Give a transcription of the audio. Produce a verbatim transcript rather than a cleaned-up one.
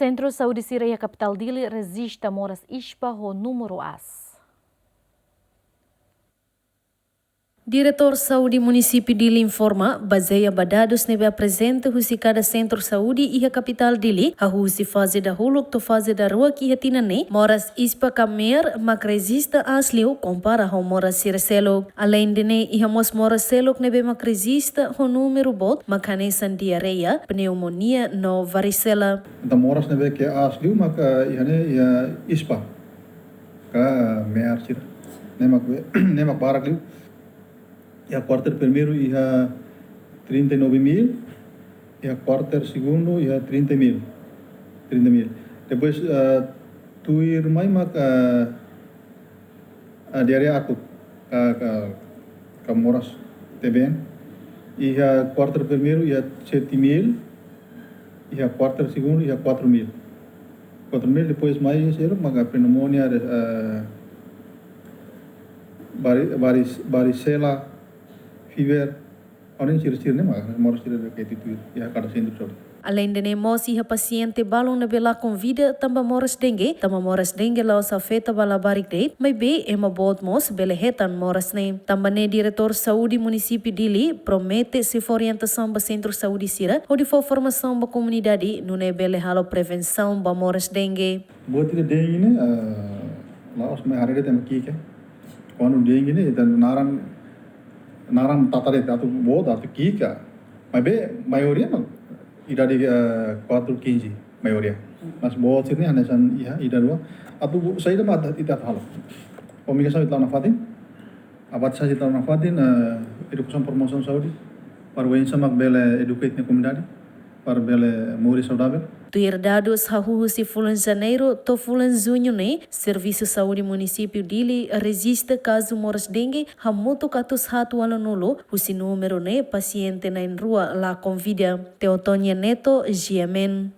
Sentru saúde sira iha kapitál Dili rejista moras ispa ho númeru aas. Diretór Saúde Munisípiu Dili informa, bazeia ba dadus ne'ebé aprezenta husi kada sentru saúde iha kapitál Dili, hahú husi faze dahuluk to'o faze daruak iha tinan ne'e, moras ispa ka meer mak rejista aas liu kompara ho moras sira seluk. Aleinde ne'e, iha mós moras seluk ne'ebé mak rejista ho númeru boot mak hanesan diarreia, pneumonia no varisela. Entaun moras ne'ebé ke aas liu mak, eh, iha ne'e iha ispa ka meer sira. Ne'e mak be-, ne'e mak barak liu. Iha kuarter primeiru iha trinta e nove mil, iha kuarter segundu iha trinta mil. Trinta mil. Depois, eh, tuirmai mak, eh, ah, diarreia akut, ka, ka, ka moras tebeen. Iha kuarter primeiru iha sete mil, iha kuarter segundu iha kuatru mil. Kuatru mil, depois mai sira maka pneumonia, eh, vari-, varis-, varisela, fever, onin sira-sira ne'e mak moras sira ke tuir iha kada sentru saúde. Aleinde ne'e mós iha pasiente balun ne'ebé lakon vida tanba moras dengue, tanba moras dengue la'ós afeta ba labarik de'it, maibé ema boot mós bele hetan moras ne'e. Tanba ne'e Diretór Saúde Munisípiu Dili promete sei fó orientasaun ba sentru saúde sira, hodi fó formasaun ba komunidade, nune'e bele halo prevensaun ba moras dengue. Buat ida dengue ne'e, eh, la'ós mai haree de'it ema ki'ik. Kuandu dengue ne'e, ita naran, naran tata de'it atu boot, atu ki'ik. Maibé maioria mak idade, eh, kuatru kinze, maioria. Mas boot sira-ne'e hanesan iha idade rua. Atu bu-, saida mak ita halo. Komunikasaun ita la'o nafatin. Abatizasaun ita la'o nafatin, eh, edukasaun promosaun saúde. Para oinsá mak bele educate nia komunidade. Para bele moris saudavel. Tuir dadus hahú husi fulan Janeiru to'o fulan Juñu ne'e, Servisu Saúde Munisípiu Dili rejista kazu moras dengue hamutuk atus haat ualunulu, husi númeru ne'e pasiente na'in-rua lakon vida. Teotonia Neto, G M N.